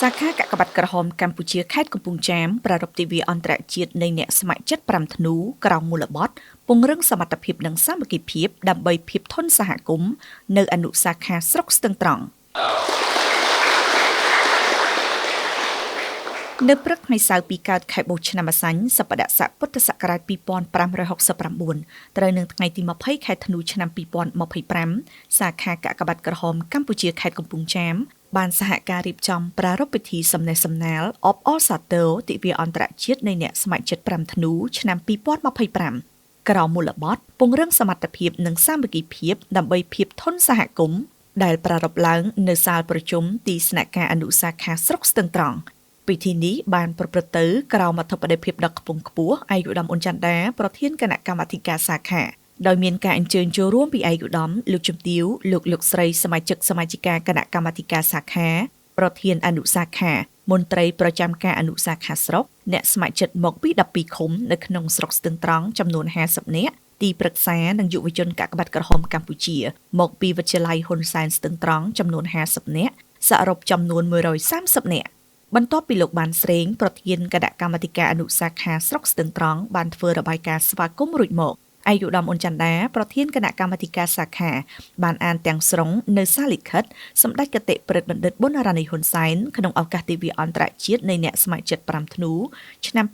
សាខាកាកបាទក្រហមកម្ពុជាខេត្តកំពង់ចាមប្រារព្ធទិវាអន្តរជាតិនៃអ្នកស្ម័គ្រចិត្ត5ធ្នូក្រោមមូលបទពង្រឹងសមត្ថភាពនិងសាមគ្គីភាពដើម្បីភាពធន់សហគមន៍នៅអនុសាខាស្រុកស្ទឹងត្រង់នៅព្រឹកថ្ងៃសៅរ៍2កើតខែបុស្សឆ្នាំម្សាញ់សប្តាហ៍ស័កពុទ្ធសករាជ2569ត្រូវនឹងថ្ងៃទី20ខែធ្នូឆ្នាំ2025សាខាកាកបាទក្រហមកម្ពុជាខេត្តកំពង់ចាមបានសហការរៀបចំប្រារព្ធពិធីសំណេះសំណាលអបអរសាទរទិវាអន្តរជាតិនៃអ្នកស្ម័គ្រចិត្ត5ធ្នូឆ្នាំ2025ក្រោមមូលបទពង្រឹងសមត្ថភាពនិងសាមគ្គីភាពដើម្បីភាពធន់សហគមន៍ដែលប្រារព្ធឡើងនៅសាលប្រជុំទីស្នាក់ការអនុសាខាស្រុកស្ទឹងត្រង់ពិធីនេះបានប្រព្រឹត្តទៅក្រោមអធិបតីភាពដ៏ខ្ពង់ខ្ពស់ឯកឧត្តមអ៊ុនចន្ទាប្រធានគណៈកម្មាធិការសាខាដោយមានការអញ្ជើញចូលរួមពីឯកឧត្តមលោកជំទាវលោកលោកស្រីសមាជិកសមាជិកាគណៈកម្មាធិការសាខាប្រធានអនុសាខាមន្ត្រីប្រចាំការអនុសាខាស្រុកអ្នកស្ម័គ្រចិត្តមកពី12ឃុំនៅក្នុងស្រុកស្ទឹងត្រង់ចំនួន50នាក់ទីប្រឹក្សានិងយុវជនកាកបាទក្រហមកម្ពុជាមកពីវិទ្យាល័យហ៊ុនសែនស្ទឹងត្រង់ចំនួន50នាក់សរុបចំនួន130នាក់បន្ទាប់ពីលោកបានស្រេងប្រធានគណៈកម្មាធិការអនុសាខាស្រុកស្ទឹងត្រង់បានធ្វើរបាយការណ៍ស្វាគមន៍រួចមកឯកឧត្តមអ៊ុនចន្ទាប្រធានគណៈកម្មាធិការសាខាបានអានទាំងស្រុងនៅសារលិខិតសម្ដេចគតិប្រិទ្ធបណ្ឌិតប៊ុនរ៉ានីហ៊ុនសែនក្នុងឱកាសទិវាអន្តរជាតិនៃអ្នកស្ម័គ្រចិត្ត5ធ្នូឆ្នាំ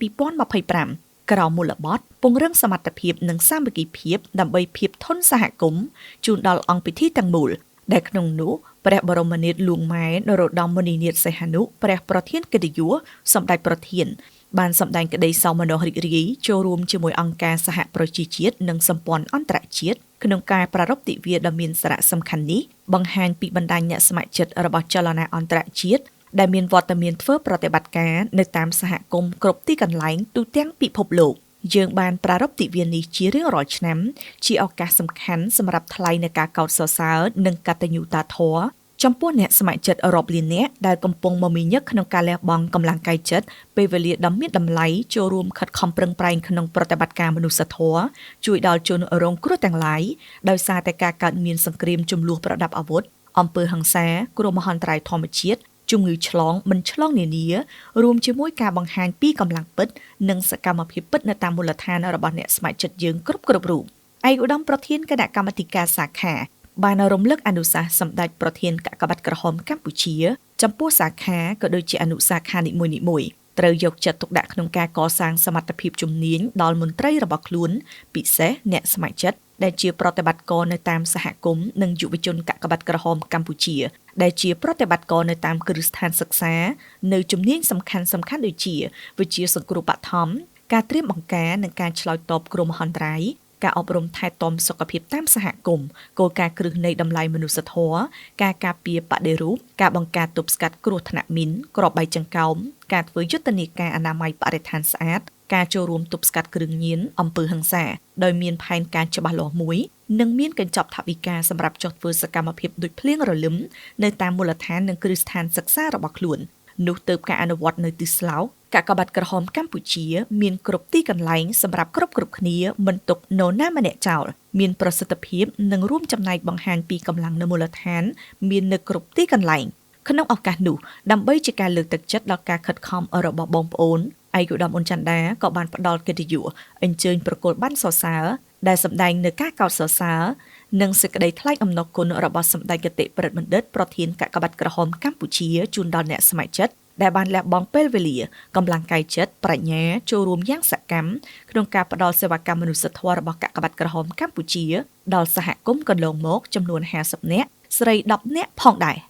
2025ក្រោមមូលបទពង្រឹងសមត្ថភាពនិងសាមគ្គីភាពដើម្បីភាពធន់សហគមន៍ជូនដល់អង្គពិធីទាំងមូលដែលក្នុងនោះព្រះបរមនាថលួងម៉ែនរោត្តមមុនីនាថសីហនុព្រះប្រធានកិត្តិយសសម្ដេចប្រធានបានសម្ដែងក្តីសោមនស្សរីករាយចូលរួមជាមួយអង្គការសហប្រជាជាតិនិងសម្ព័ន្ធអន្តរជាតិក្នុងការប្រារព្ធទិវាដ៏មានសារៈសំខាន់នេះបង្ហាញពីបណ្ដាញអ្នកស្ម័គ្រចិត្តរបស់ចលនាអន្តរជាតិដែលមានវត្តមានធ្វើប្រតិបត្តិការនៅតាមសហគមន៍គ្រប់ទីកន្លែងទូទាំងពិភពលោកយើងបានប្រារព្ធទិវានេះជារៀងរាល់ឆ្នាំជាឱកាសសំខាន់សម្រាប់ថ្លែងនូវការកោតសរសើរនិងកតញ្ញូតាធម៌ចំពោះអ្នកស្ម័គ្រចិត្តរាប់លាននាក់ដែលកំពុងមមាញឹកក្នុងការលះបង់កម្លាំងកាយចិត្តពេលវេលាដ៏មានតម្លៃចូលរួមខិតខំប្រឹងប្រែងក្នុងប្រតិបត្តិការមនុស្សធម៌ជួយដល់ជនរងគ្រោះទាំងឡាយដោយសារតែការកើតមានសង្គ្រាមចំនួនប្រដាប់អាវុធអំពើហិង្សាគ្រោះមហន្តរាយធម្មជាតិជំងឺឆ្លងមិនឆ្លងនានារួមជាមួយការបង្ហាញពីកម្លាំងពិតនិងសកម្មភាពពិតនៅតាមមូលដ្ឋានរបស់អ្នកស្ម័គ្រចិត្តយើងគ្រប់រូបឯកឧត្តមប្រធានគណៈកម្មាធិការសាខាបានរំលឹកអនុសាសន៍សម្ដេចប្រធានកាកបាទក្រហមកម្ពុជាចំពោះសាខាក៏ដូចជាអនុសាខានីមួយៗត្រូវយកចិត្តទុកដាក់ក្នុងការកសាងសមត្ថភាពជំនាញដល់មន្ត្រីរបស់ខ្លួនពិសេសអ្នកស្ម័គ្រចិត្តដែលជាប្រតិបត្តិការនៅតាមសហគមន៍និងយុវជនកាកបាទក្រហមកម្ពុជាដែលជាប្រតិបត្តិការនៅតាមគ្រឹះស្ថានសិក្សានៅជំនាញសំខាន់ៗដូចជាវិជ្ជាសង្គ្រោះបឋមការត្រៀមបង្ការនិងការឆ្លើយតបគ្រោះមហន្តរាយការអប់រំថែទាំសុខភាពតាមសហគមន៍គោលការណ៍គ្រឹះនៃតម្លៃមនុស្សធម៌ការការពារបដិរូបការបង្ការទប់ស្កាត់គ្រោះថ្នាក់មីនគ្រាប់បែកចង្កោមការធ្វើយុទ្ធនាការអនាម័យបរិស្ថានស្អាតការចូលរួមទប់ស្កាត់គ្រឿងញៀនអំពើហិង្សាដោយមានផែនការច្បាស់លាស់មួយនិងមានកញ្ចប់ថវិកាសម្រាប់ចុះធ្វើសកម្មភាពដូចភ្លៀងរលឹមនៅតាមមូលដ្ឋាននិងគ្រឹះស្ថានសិក្សារបស់ខ្លួននោះទើបការអនុវត្តនៅទិសស្លោកកាកបាទក្រហមកម្ពុជាមានគ្រប់ទីកន្លែងសម្រាប់គ្រប់គ្នាមិនទុកនរណាម្នាក់ចោលមានប្រសិទ្ធភាពនិងរួមចំណែកបង្ហាញពីកម្លាំងនៅមូលដ្ឋានមាននៅគ្រប់ទីកន្លែងក្នុងឱកាសនោះដើម្បីជាការលើកទឹកចិត្តដល់ការខិតខំរបស់បងប្អូនឯកឧត្តមអ៊ុនចន្ទាក៏បានផ្ដល់កិត្តិយសអញ្ជើញប្រគល់ប័ណ្ណសរសើរដែលសម្ដែងនៅការកោតសរសើរនិងសេចក្តីថ្លែងអំណរគុណរបស់សម្ដេចគតិប្រិទ្ធបណ្ឌិតប្រធានកាកបាទក្រហមកម្ពុជាជូនដល់អ្នកស្ម័គ្រចិត្តដែលបានលះបង់ពេលវេលាកម្លាំងកាយចិត្តប្រាជ្ញាចូលរួមយ៉ាងសកម្មក្នុងការផ្ដល់សេវាកម្មមនុស្សធម៌របស់កាកបាទក្រហមកម្ពុជាដល់សហគមន៍កន្លងមកចំនួន50នាក់ស្រី10នាក់ផងដែរ។